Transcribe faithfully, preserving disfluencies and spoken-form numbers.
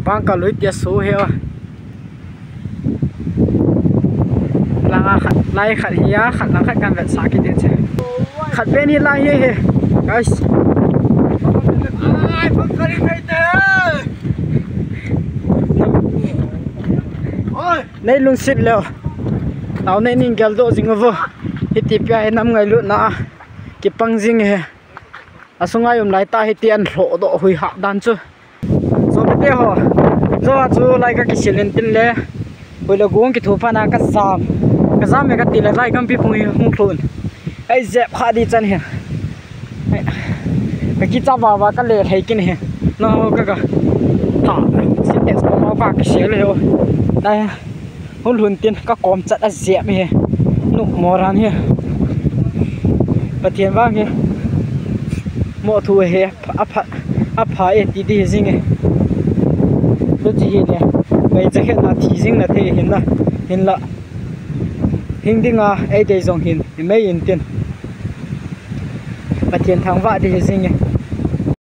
Pang ka lui tia su he o. Langa khat, lai khat hi a, khat lang khat kan vetsah kit ding che. Khat pen hi lai hi he. Guys. Nei lungset leo. Tao nei ning geldoh jing uvo. Hiti pia hi nam ngailutna a kipang jing he. Asunga um lai ta hiti an lhohdoh hui hah dan chu. Sopite ho. Joa chu lai ka kisil in tin le. Hui le gung kithu phat na ka jam. Ka jam e ka ti le lai kampi phung hi hung lhun. Ei jep kha di chan hi. Ka kicha va va ka le lhai kin hi. No ka ka. Tha. Sintex ko ma ka kisil le ho. Nai. Hun lhun tin ka kom chat a jep hi. Nu moran hi. Pathian vang hi. Mo thu hi a pha, a pha e ti di jing e. Lu chi hi le. Bai cha khet na thi jing na thei hin la. Hin la. Hing ding a ei dei jong hin. Mei in tin. Pathian thangvah di jing e.